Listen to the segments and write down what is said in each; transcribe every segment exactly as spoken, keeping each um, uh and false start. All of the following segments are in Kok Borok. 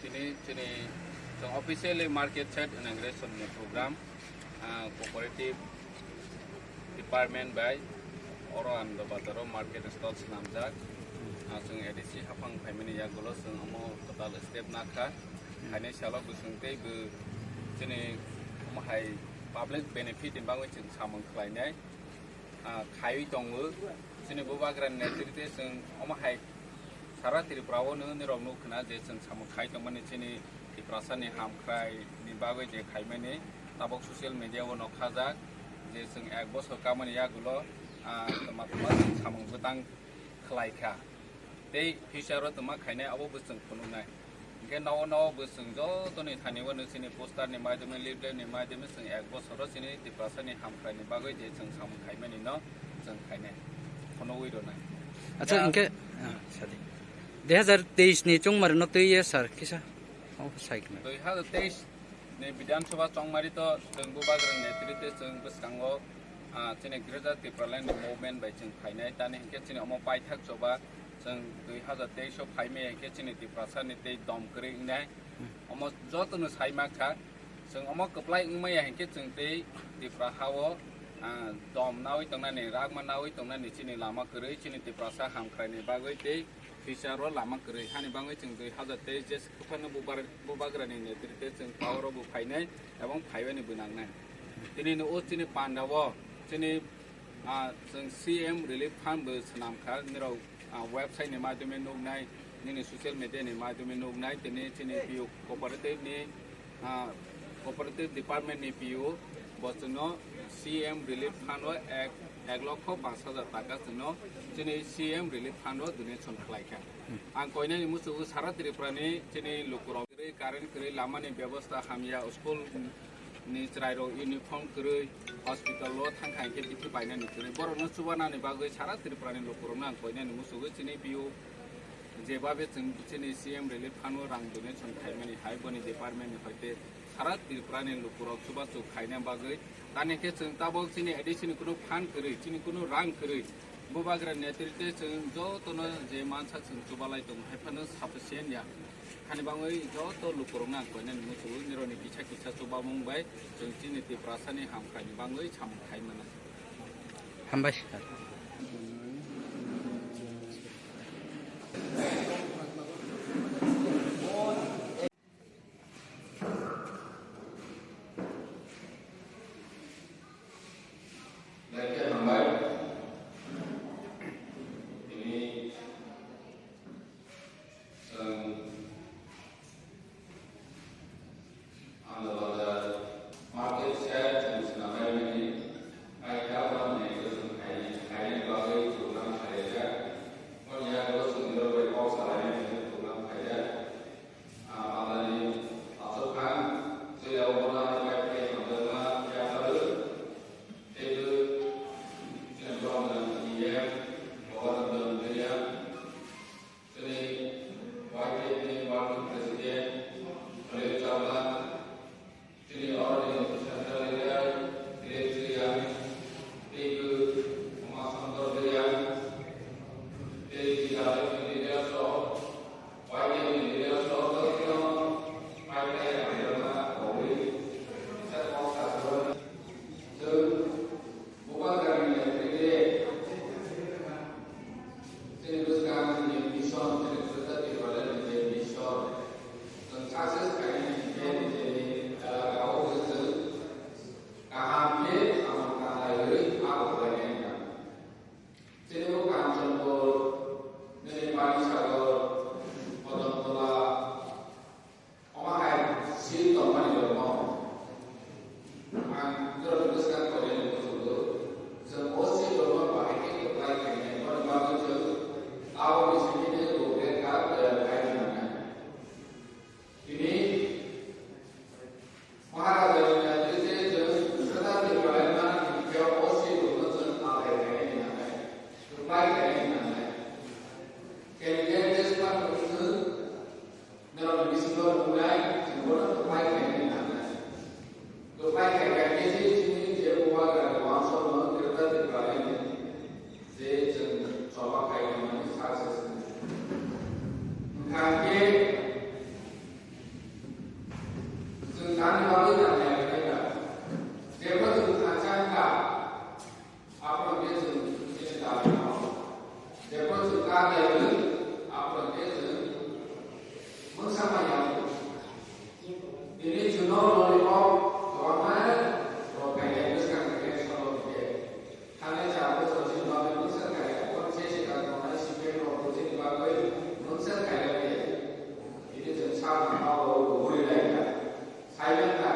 Tini, tini, chwng officially market shed inauguration ni program, ah, cooperative department bai oro Ananda bazar o market stall swnamjak. Ah, chwng A D C haphang phaimani yagulo chwng omo kwtal step nakha. Khainai salo bwswng tei bo chini omo hai public benefit ni bagwi chwng samung khlainai. Ah, khaiwi tongo. Chini bubagrani netrite chwng omo hai sara Tripura o nini rok nuk khna je chwng samung khai tongmani chini Tiprasa ni hamkhrai ni bagwi je khaimani tabok social media o nokhajak je chwng ek bosor kamani yagulo, ah, tama tama chwng samung bwtang khlai kha. Tei future o tongma khainai abo bo chwng phunuknai. Hinkhe nogo nogo bo chwng jotoni thani o chini poster ni maidome, leaflet ni maidome chwng ek bosoro chini Tiprasa ni hamkhrai ni bagwi je chwng samung khaimani no chwng khainai. Phunugwi rwnai. Acha, ya, hinkhe, ah, sadi. Dui hazar teis ni chongmari no twi ye sir kisa. Omo sai khna. Dui hazar teis ni Bidhan Sabha chongmari to chwng bubagrani netrite chwng bwskango, ah, chini Greater Tipraland ni movement bai chwng phainai. Tani hinkhe chini omo paithak choba chwng dui hazar teis o phaimaya hinkhe chini Tiprasa ni tei dom kwrwi wngnai. Hmm. Omo jotono sai mankha. Chwng omo kwplai wngmaya hinkhe chwng tei Tipra ha o, ah, dom nawi tongnani, ragma nawi tongnani chini lama kwrwi chini Tiprasa hamkhrai ni bagwi tei future o lama kwrwi hani bagwi chwng dui hazar teis je kwphano bubar-, bubagrani netrite chwng power o bo phainai ebong phaiwani bo nangnai. Tini no o chini panda o chini, ah, chwng C M relief fund bo swnam kha, nirok, ah, website ni madhyome nuknai, nini social media ni madhyome nuknai, tini chini P O cooperative ni, ah, cooperative department ni P O bo chwngno C M relief fund o ek, ek lokho panch hajar taka chwngno chini C M relief fund o donation khlai kha. Ang koinani muchungo sara Tripura ni chini lukurok kwrwi, current kwrwi, lama ni bebosta hamya, school ni chwrai rok uniform kwrwi, hospital o thang kha hinkhe bithi painani kwrwi. Borok no chubanani bagwi sara Tripura ni lukurok no ang koinani muchungo chini P O je babe chwng chini C M relief fund o rang donation khaimani hai boni department ni hoite sara Tripura ni lukurok chubachu khaina bagwi. Tani khe chwng tabok chini A D C ni kunu fund kwrwi, chini kunu rang kwrwi. Bubagra netrite chwng jotono je mansa chwng chubalai tongo, hai phano sufficient ya. Hani bangwi joto lukurokno ang koinani muchungo, nirokni kisa kisa chubamung bai chwng chini Tiprasani hamkrai ni bangwi samung khai mano. Hambai. Pai khainai nangnai. Candidate list phano wngkha, norokni bisingo wngnai, chwng bono kwplai khainai nangnai. Kwplai khaikha khe se chini je bubagrani uansukmung Greater Tipraland ni je chwng choba khaimani success wngkha khe chwng tani bagwi nangnai khaikha. Jebo chwng thansa wngkha, Aphuru khe chwng chini dabi no. Jephru chwng kar lai hwnwi, aphuru khe chwng mungsa manya. Tini chwngno lollipop kwbangma rok khainai bwskang khe solo khe. Thangwi char bosor chini bagwi mungsa khainai, phone se se kar tongnai sipeng rok bo chini bagwi mungsa khainai khe. Tini chwng sak nangma bo buri lai kha. Sai man kha.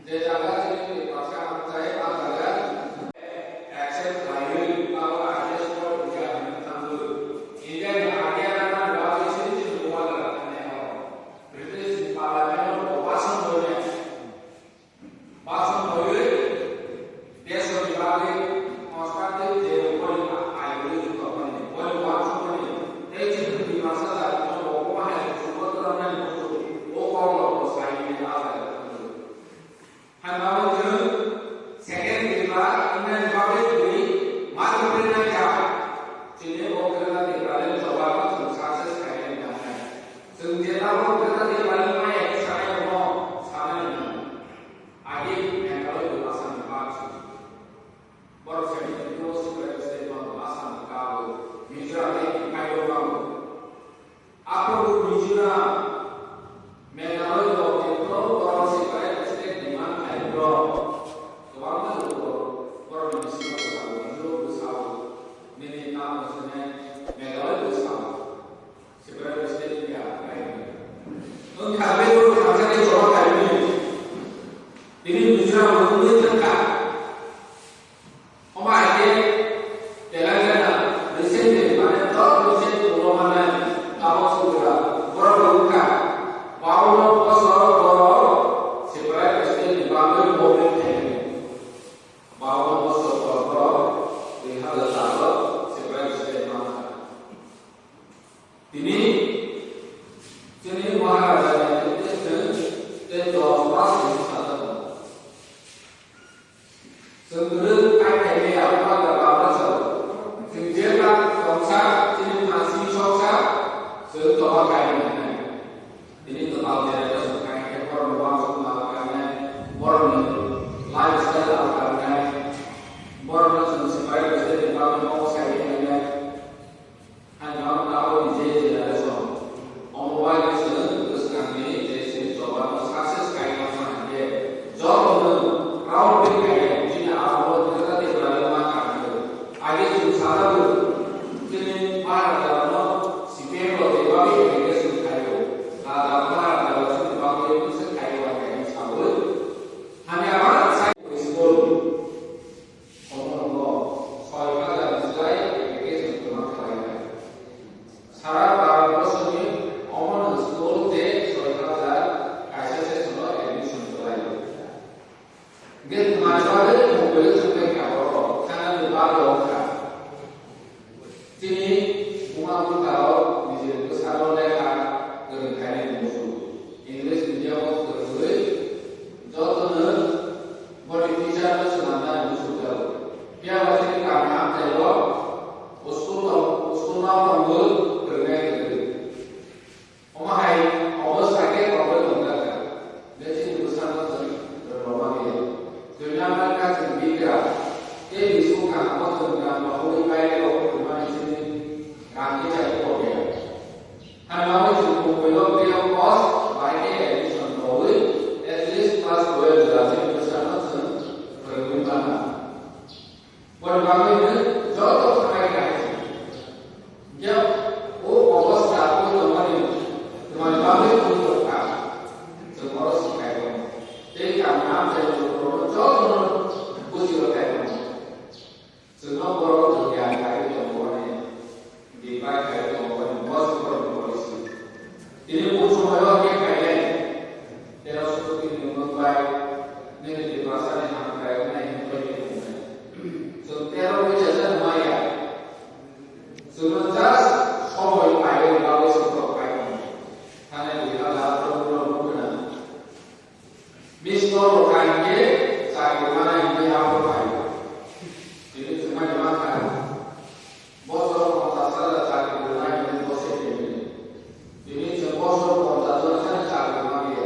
Je jaga chini Tiprasa amchai, a jaga accept khlaiwi abo I D S code wngya hwnwi thangwi. India ni R T I rana bagwi chini chini bubagra thangnairok British ni Parliament o basong boina, basong boiwi desoni bagwi constructive je boni aigwi tongmani, boni uansukmani, tei chini Tiprasa jatino bo bahai chubagrani buchuk o kokrokno saiwi a jaga thangwi. Hai bagwi chwng second Tripura wngnani bagwi twi ma kwplwi nai kha. Chini bo Greater Tipraland choba no chwng success khainani nangnai. Chwng jeta bo Greater Tipraland maya khe sanai rokno sanani nango. Agi Meghalaya bo Assam ni bak chwng. Borok seventy two separate state bango, Assam ni kabo, Mizoram ni kaibo bango. Aphuru Mizoram, Meghalaya rok jekto borok separate state demand khlai borok. Kwbangma rok borok ni bisingo bwsao, Mizo bwsao, nini tamo sene Meghalaya bwsao. Separate state ya khlai. Wngkha bebak thangsa khe choba khaimani. Tini Mizoram wngwi thangkha. Omo hai khe Telangana recently, mane joto recent ulo manai tabok sukra borok wngkha. Baono bosor borok separate state ni bagwi movement khaimani. Baono bosor borok borok dui hazar charo separate state mankha. Tini chini Maharaja ni tei chwng tei dos bas ni sajak tongo. Chwng kwrwi kai khai maya, Maharaja Babra salo. Chwng jeba tongsa, chini phansi soksa, chwng toba kai maya. Tini kwtal tere bwswk kai khe borokni uansukmung al karnai, borokni lifestyle al karnai, borokno chwng swbai bwswk ni bagwi kok sai khainai. Hai jora tabukni je generation, omo bai khe chwng bwskangni je chini chobano success khaina phan khe jotono proud feel khainai, chini abo Tripura ni ma kha khe. Age chwng sanago, chini Maharajarokno C P M rok je bagwi education khaio, Raja Maharajarok chini bagwi bwswk khaio bai khe saui. Hamya ma sai school. Omo nogo soi hajar ni slai application kwma khlai kha. Sara Bharat borsoni omo no school tei soi hajar kaisa session o admission kwlai. Hwnkhe twmani bagwi mobile thangbai kha borok, thanani bagwi wng kha. Chini buma bwtharok nijini bwsano lekha kwrwng khainani muchung. English medium o kwrwngwi jotono boni teacher no swnamnani muchungjago. Phiya ba chini kami amchaio school tong-, school no tongwi kwrwngnai kwrwi. Omo hai obo sakhe tongwi tongjakha. Bechini bwsano chwng rwrwma khe. Chwngno wngkha chwng bikra. Tei bising kahamo chwng rang bahurwi baire rok rwmani chini rang khe chai kok ya. Hamya bai chwng mobile o free of cost bai khe admission rwwi at least class twelve jora chini bwsano chwng rwrwi mano. Boni bagwi no joto thanai kha. Hwnkhe o obostha o tongmani, tongmani bagwi tong tongkha. Chwng oro swkang tei kami amchai borokno jotono buji rwkha. Chwngno borok tongya kaiwi tongmani. Dibai khai tongo bini bosongni policy. Tini bo somoyo khe khainai, tero sotto tini wngbai, nini Tiprasani hamkrai wngnai hwnwi tongmani. Chwng tero bai jaja maya, Miss Call rok hai khe chakri mana hingke abo phai. Tini chwng mai ma kha. Bosor ponchas hajar chakri rok nai hingke bose kemini. Tini chwng bosor ponchas jona sani chakri ma khe.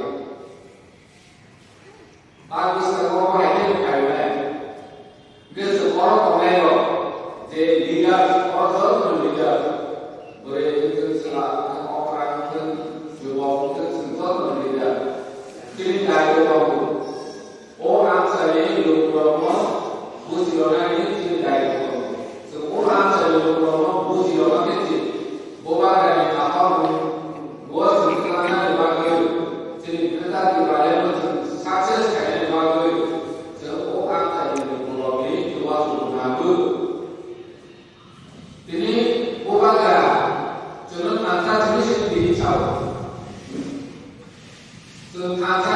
Bangladesh o hai khe phai nai. Hingke chwng oro tongnai rok je leader, oro joto leader. Bwrwi hwnkhe chwla, okra hwnkhe, jubok hwnkhe chwng joto leader. Chini daitw tongo. O amchaini lukurokno bujiroknani chini daitw tongo. Chwng o amchaini lukurokno bujirokna khe chini bubagrani haphangni bo chwng khlainani bagwi, chini kwtal Tiprayano chwng success khainani bagwi, chwng o amchaini lukurokni chubachu nango. Tini bubagra chwngno thansa chini simi tini sao. Chwng thansa